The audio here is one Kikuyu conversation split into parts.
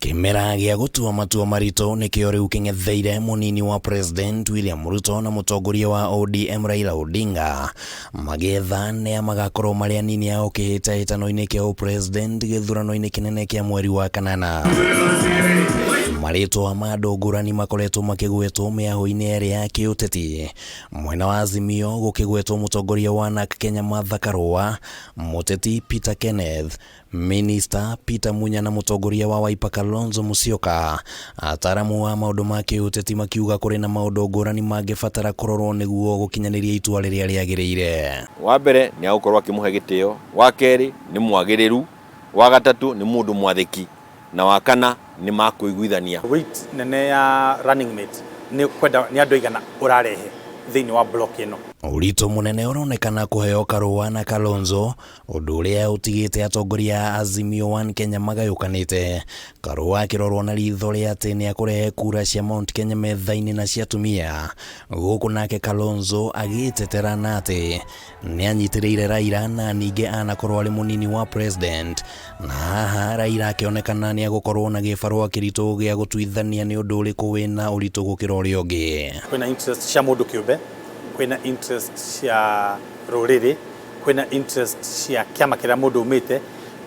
Kĩmera gĩa gũtua matua maritũ nĩkĩo rĩu kĩng'etheire mũnini wa President William Ruto na mũtongoria wa ODM Raila Odinga magĩetha nĩa magakorwo marĩ anini ao kĩhĩtahĩtano-inĩ kĩa ũpresident gĩthurano-inĩ kĩnene kĩa mweri wa kanana. Marĩtwa ma andũ ngũrani makoretwo makĩgwetwo mĩahũ-inĩ ĩrĩ ya kĩũteti. Mwena wa Azimio gũkĩgwetwo mũtongoria wa Narc Kenya Martha Karua, mũteti Peter Kenneth, Minista Peter Munya na mũtongoria wa Wiper Kalonzo Musyoka. Ataaramu a maũndũ ma kĩũteti makiuga kũrĩ na maũndũ ngũrani mangĩbatara kũrorwo nĩguo gũkinyanĩria itua rĩrĩa rĩagĩrĩire. Wa mbere nĩ agũkorwo akĩmũhe gĩtĩo, wa kerĩ nĩ mwagĩrĩru, wa gatatũ nĩ mũndũ mwathĩki na wa kana nĩ makũiguithania. Weight nene ya running mate nĩ kwenda nĩ andũ aigana ũrarehe thĩinĩ wa block ĩno. Ũritũ mũnene ũronekana kũheo Karũa na Kalonzo Ũndũ ũrĩa ũtigĩte atongoria a Azimio One Kenya magayũkanĩte, Karũa akĩrorwo na ritho rĩa atĩ nĩakũrehe kura cia Mount Kenya metha-inĩ na cia atumia, gũkũ nake Kalonzo agĩĩtetera na atĩ nĩanyitĩrĩire Raila na ningĩ anakorwo arĩ mũnini wa President, na haha Raila akĩonekana nĩagũkorwo na gĩbarũa kĩritũ gĩa gũtuithania nĩ ũndũ ũrĩkũ wĩna ũritũ gũkĩra ũrĩa ũngĩ. Kwĩna interest cia mũndũ kĩũmbe, kwĩna interest cia rũrĩrĩ, kwĩna interest cia kĩama kĩrĩa mũndũ umĩte,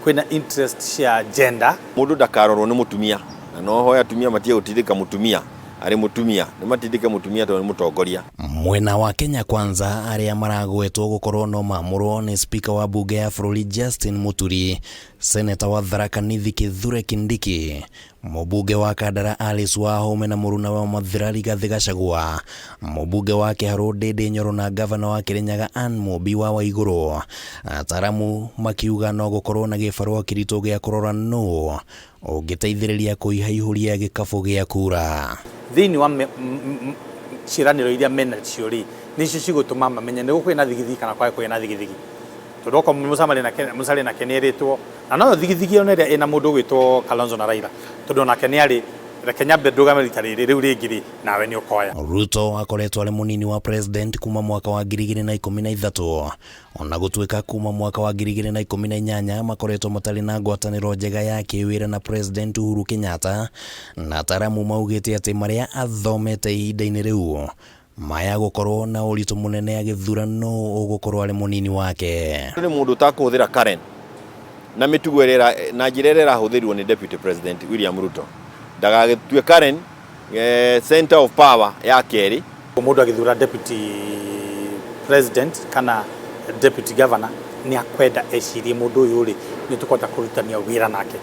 kwĩna interest cia gender. Mũndũ ndakarorwo nĩ mũtumia, na no hoe atumia matige gũtindĩka mũtumia arĩ mũtumia, nĩ matindĩke mũtumia tondũ nĩ mũtongoria. Mwena wa Kenya Kwanza arĩa maragwetwo gũkorwo no mamũrwo nĩ Speaker wa mbunge ya bũrũri Justin Muturi, Seneta wa Tharaka Nithi Kithure Kindiki, Mũmbunge wa Kandara Alice Wahome na mũrunawe wa Mathira Rigathĩ Gachagua, mũmbunge wa Kĩharũ Ndĩndĩ Nyoro na ngavana wa Kĩrĩnyaga Ann Mũmbi wa Waigũrũ. Ataramu makiuga no gũkorwo na gĩbarũa kĩritũ gĩa kũrora nũ ũngĩteithĩrĩria kũihaihũria gĩkabũ gĩa kura. Thĩinĩ wa ciĩranĩro iria menacio rĩ, nĩcio cigũtũma mamenye nĩ gũkũgĩa na thigithigi kana kwage kũgĩa na thigithigi. Tondũ okorwo Musalia nake nĩ erĩtwo Na noyo thigithigi ona ĩrĩa ĩna mũndũ ũgwĩtwo Kalonzo na Raila tondũ onake nĩ arĩ reke nyambe ndũgame rita rĩrĩ rĩu rĩngĩ rĩ nawe nĩ ũkoya. Ruto akoretwo arĩ mũnini wa president kuma mwaka wa 2013 ona gũtuĩka kuma mwaka wa 2018 makoretwo matarĩ na ngwatanĩro njega ya kĩwĩra na president Uhuru Kenyatta na ataramu maugĩte atĩ marĩa athomete ihinda-inĩ rĩu Maya gũkorwo na ũritũ mũnene agĩthura nũ ũgũkorwo arĩ mũnini wake. Nĩ mũndũ ũtakũhũthĩra Karen na mĩtugo ĩrĩa na njĩra ĩrĩa ĩrahũthĩrirwo nĩ Deputy President William Ruto. Ndagagĩtue Karen eh, center of power ya kerĩ. Mũndũ agĩthura deputy president kana deputy governor nĩ akwenda ecirie mũndũ ũyũ rĩ nĩ tũkũhota kũrutania wĩra nake.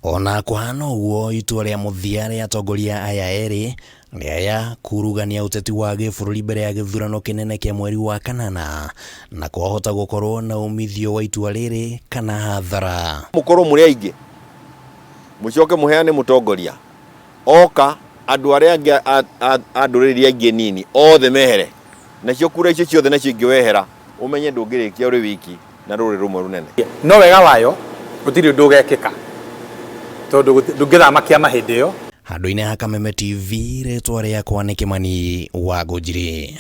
O na kũhana ũguo, itua rĩa mũthia rĩa atongoria aya erĩ rĩaya kurugania ũteti wa gĩbũrũri mbere ya gĩthurano kĩnene kĩa mweri wa kanana, na kwahota gũkorwo na umithio wa itua rĩrĩ kana hathara. Mũkorwo mũrĩ aingĩ mũcoke mũheane mũtongoria oka andũ arĩa angĩ a ndũrĩrĩ iria ingĩ nini othe mehere nacio kura icio ciothe nacio ingĩ wehera ũmenye ndũngĩrĩkia ũrĩ wiki na rũrĩrĩ rũmwe rũnene. No wega wayo gũtirĩ ũndũ ũgekĩka tondũ ndũngĩthama kĩama hĩndĩ ĩyo. Handũ-inĩ ha Kameme TV, rĩtwa rĩakwa nĩ Kĩmani wa Ngũnjiri.